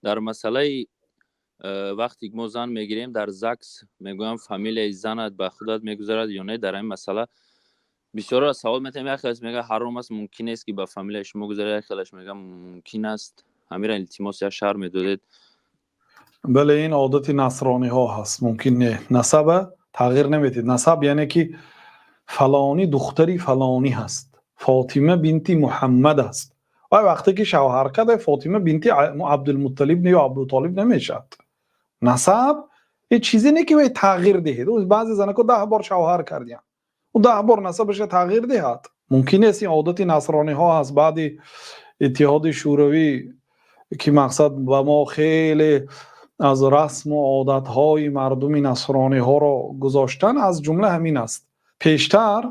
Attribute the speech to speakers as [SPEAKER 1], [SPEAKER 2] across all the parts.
[SPEAKER 1] Дар масъалаи вақте мо зан мегирем, дар ЗАГС мегӯям, фамилияи занат ба худат мегузарад ё не? Дар ҳамин масъала бисёрро савол метаҳем. Як хелаш мега, ҳаром аст, мумкин нест, ки ба фамилияи шумо гузарад, як хелаш мега, мумкин аст. Ҳамира, илтимос, як шарҳ медодед.
[SPEAKER 2] Бале, ин одати насрониҳо ҳаст. Мумкин не, насаба тағйир наметиҳед. Насаб яъне ки фалонӣ духтари фалонӣ ҳаст, Фотима бинти Муҳаммад аст. Вай вақте ки шавҳар карда, Фотима бинти Абдулмутталиб ё Абдутолиб намешавад. Насаб ҳеҷ чизе не, ки вай тағйир диҳед. Баъзе занако 10 бор шавҳар кардиянд, ӯ 10 бор насабаша тағйир диҳад, мумкин нест. Ин одати насрониҳо ҳаст. Баъди Иттиҳоди Шӯравӣ, ки мақсад ба мо хеле аз расму одатҳои мардуми насрониҳоро гузоштан, аз ҷумла ҳамин аст. Пештар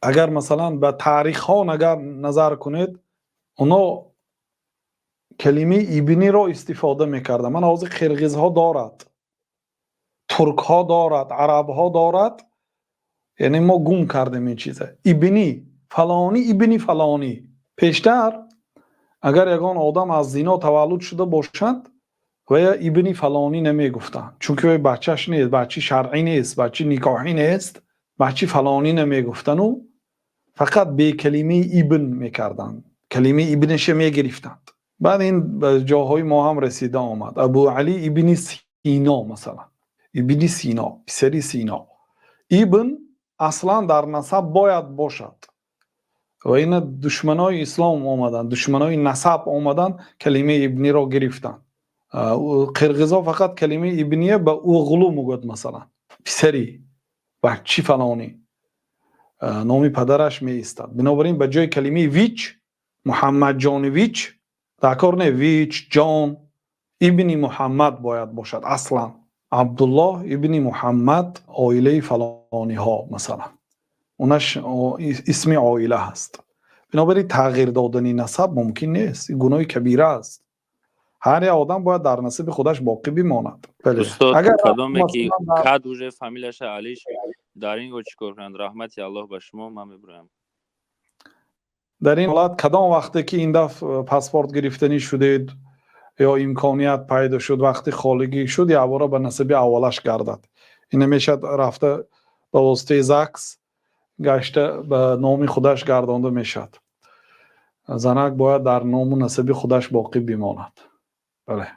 [SPEAKER 2] агар, масалан, ба таърихҳо агар назар кунед, оно калимаи ибниро истифода мекарданд. Мана ҳозир қирғизҳо дорад, туркҳо дорад, арабҳо дорад, яъне мо гум кардем ин чиза. Ибни фалонӣ, ибни фалонӣ. Пештар агар ягон одам аз зино таваллуд шуда бошад, вая ибни фалонӣ намегуфтанд, чунки вай бачаш нест, бачаи шаръӣ нест, бачаи никоҳӣ нест. Бачаи фалонӣ намегуфтану фақат бе калимаи ибн мекарданд, калимаи ибниша мегирифтанд. Баъд ин ба ҷоҳои мо ҳам расида омад. Абу Али ибни Сино, масалан, Ибни Сино, писари Сино. Ибн аслан дар насаб бояд бошад ва ина душманои ислом омаданд, душманои насаб омаданд, калимаи ибниро гирифтанд. Қирғизо фақат калимаи ибния ба уғлу мегӯяд, масалан, писари баччи фалонӣ, номи падараш меистад. Бинобар ин ба ҷои калимаи вич, Муҳаммадҷонович дар кор не, вич ҷон ибни Муҳаммад бояд бошад аслан. Абдуллоҳ ибни Муҳаммад, оилаи фалониҳо, масалан, унаш исми оила ҳаст. Бинобар ин тағйир додани насаб мумкин нест, ин гуноҳи кабира аст. Ҳар як одам бояд дар насаби худаш боқӣ бимонад.
[SPEAKER 1] Устод, кадоме ки кад уже фамилияша Алиш, дар ин го чӣ кор кунанд? Раҳмати Аллоҳ ба шумо, ман мебурам.
[SPEAKER 2] Дар ин ҳолат, кадом вақте ки ин дафъ паспорт гирифтанӣ шудед ё имконият пайдо шуд, вақти холигӣ шуд, якбора ба насаби аввалаш гардад. Ин намешавад, рафта ба воситаи ЗАГС гашта ба номи худаш гардонда мешавад. Занак бояд дар ному насаби худаш боқӣ бимонад, бале.